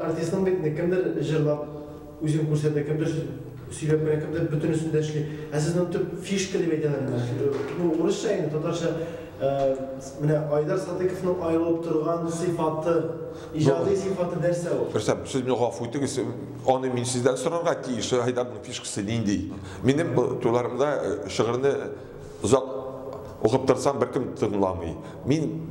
артистның бит инде кемдер җырлап үзен күрсәтә, кемдер сөйләп кенә, кемдер бөтенесен дә эшли. Ә сезнең төп фишка дип әйтәләр инде. Ну, урысча инде, татарча менә Айдар Садыйковның аерылып торган сыйфаты, иҗади сыйфаты нәрсә ул? Рөстәм, сез мине гафу итегез, аны мин сездән сорарга тиеш, Айдарның фишкасы нинди? Минем туйларымда шигырьне озак укып торсам, беркем тыңламый. Мин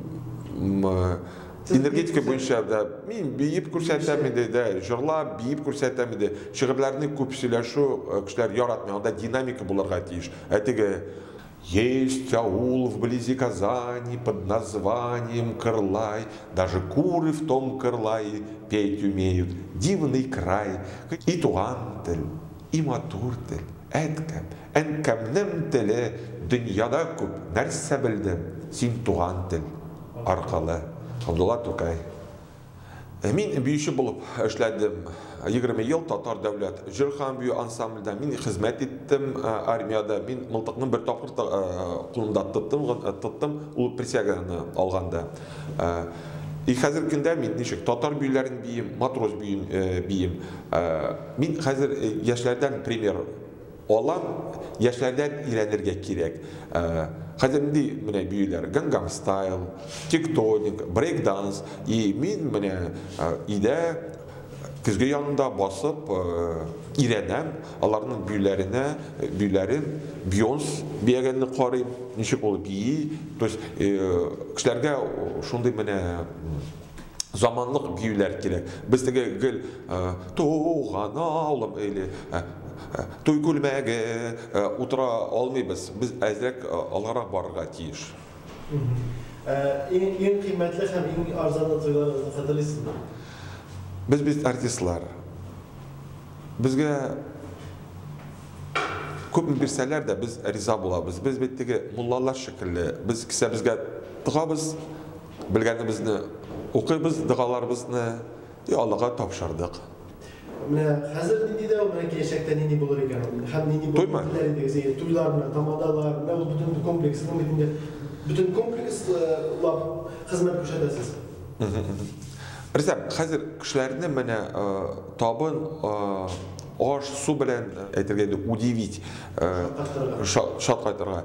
энергетика буенча да мин биеп күрсәтәм инде, да, җырлап, биеп күрсәтәм инде. Шигырьләрне күп сөйләшү кешеләр яратмый, анда динамика булырга тиеш. Ә теге Есть аул вблизи Казани под названием Кырлай, даже куры в том Кырлае петь умеют. Дивный край, и туган тел, и матур тел, әткәм, әнкәмнең теле, дөньяда күп нәрсә белдем, син туган тел аркылы. Габдулла Тукай. Мин биюче булып эшләдем. 20 ел Татар дәүләт җыр һәм бию ансамблендә мин хезмәт иттем армиядә. Мин мылтыкны бер тапкыр кулымда тоттым, ул присяганы алганда. И хәзер көндә мин ничек татар биюләрен биим, матрос биюен биим. Мин хәзер яшьләрдән пример алам, яшьләрдән өйрәнергә кирәк. Хәзер нинди менә биюләр? Гангам стайл, тектоник, брейк-данс. И мин менә өйдә көзге янында басып өйрәнәм, аларның биюләренә, биюләрен, Бейонс биегәнне карыйм, ничек ул бии. То есть кешеләргә шундый менә заманлык биюләр кирәк. Без теге гел туган авылым или туй күлмәге утыра алмыйбыз. Без әзрәк алгарак барырга тиеш. Иң кыйммәтле һәм иң арзанлы туйларыгызны хәтерлисезме? Без бит артистлар. Безгә күпме бирсәләр дә, без риза булабыз. Без бит теге муллалар шикелле, без кесәбезгә тыгабыз, белгәнебезне укыйбыз, догаларыбызны и Аллага тапшырдык. Менә хәзер нинди дә ул, менә киләчәктә нинди булыр икән ул? Һәм нинди булыр теләр идегез? Әйе, туйлар менә, тамадалар, менә ул бөтен комплекс, сезнең бит инде бөтен комплекслап хезмәт күрсәтәсез. Рөстәм, хәзер кешеләрне менә табын аш, су белән әйтергә инде удивить, шаккатырга.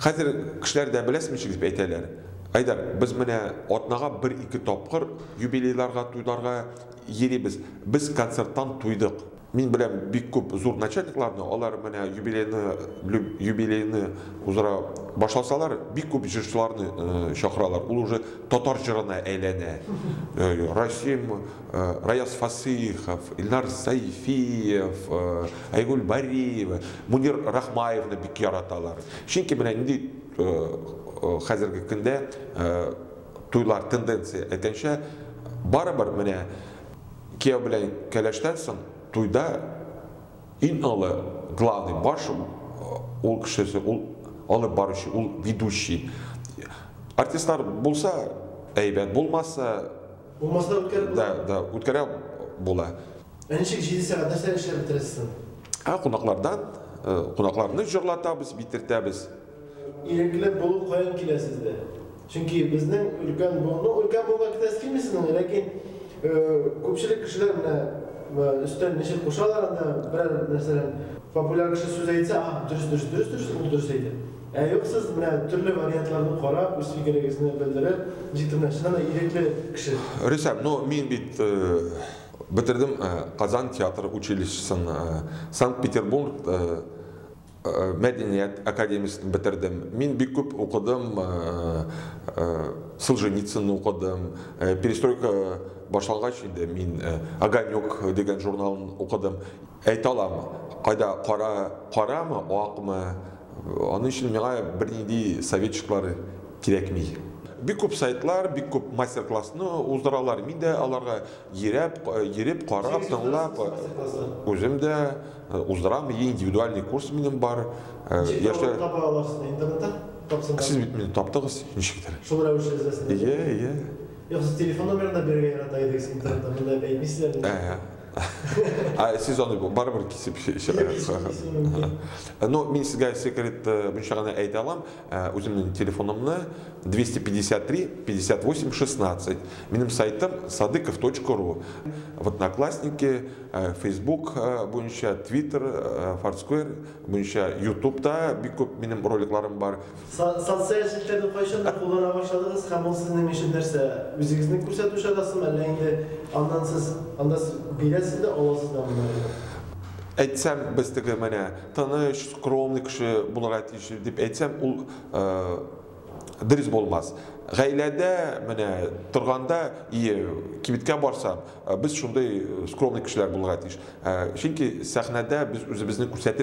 Хәзер кешеләр дә беләсезме ничек дип әйтәләр? Айдар, без менә атнага бер-ике тапкыр юбилейларга, туйларга йөрибез. Без концерттан туйдык. Мин беләм бик күп зур начальникларны, алар менә юбилейны уздыра башласалар, бик күп җырчыларны чакыралар. Ул уже татар җырына әйләнә. Расим, Раяз Фасыйхов, Илнар Сайфиев, Айгөл Бариева, Мунир Рахмаевны бик яраталар. Чөнки менә нинди хәзерге көндә туйлар тенденция әйткәнчә, барыбер менә кияү белән кәләштән соң туйда иң олы, главный баш ул кешесе, ул алып баручы, ул ведущий. Артистлар булса әйбәт, булмаса, булмаса үткәреп була. Да, да, үткәрә була. Ә ничек 7 сәгать нәрсә эшләп бетерәсез соң? Ә кунаклардан, кунакларны җырлатабыз, битертәбез. Ирекле булу каян килә сездә? Чөнки безнең өлкән буын, ну, өлкән буынга китәсе килми сезнең, ләкин күпчелек кешеләр менә өстән ничек кушалар анда берәр нәрсәдән популяр кеше сүз әйтсә, а, дөрес, дөрес, дөрес, дөрес, ул дөрес әйтә. Ә юк, сез менә төрле вариантларны карап, үз фикерегезне белдереп, ничектер менә чыннан да ирекле кеше. Рөстәм, ну мин бит бетердем Казан театр училищесын, Санкт-Петербург Мәдәният академиясен бетердем. Мин бик күп укыдым, Солженицынны укыдым. Перестройка башлангач инде мин Огонек дигән журналын укыдым. Әйтә алам, кайда кара, карамы, акмы, аның өчен миңа бернинди советчиклар кирәкми. Бик күп сайтлар, бик күп мастер-классны уздыралар. Мин дә аларга йөреп, йөреп, карап, тыңлап, үзем дә уздырам. И индивидуальный курс минем бар. Ничек таба аласыз интернетта? Тапсыннар. Сез бит мине таптыгыз, ничектер. Шул рәвешле эзләсеннәр. Ие, ие. Юк, сез телефон номерын да бирергә ярата идегез интернетта, монда әйтмисезләрме? Ә. Ә сез аны барыбер кисеп чыгарасыз. Ну, мин сезгә секрет буенча гына әйтә алам. Үземнең телефонымны 253 58 16. Минем сайтым sadykov.ru. В Одноклассники, Facebook буенча, Twitter, Foursquare буенча, YouTube'да бик күп минем роликларым бар. Социаль челтәрне кайчаннан куллана башладыгыз һәм ул сезнең өчен нәрсә? Үзегезне күрсәтү чарасымы, әллә инде аннан сез анда сез бирәсез дә, аласыз да моннан? Әйтсәм, без теге менә тыныч, скромный кеше булырга тиеш дип әйтсәм, ул дөрес булмас. Гаиләдә менә торганда и кибеткә барсам, без шундый скромный кешеләр булырга тиеш. Чөнки сәхнәдә без үзебезне күрсәтер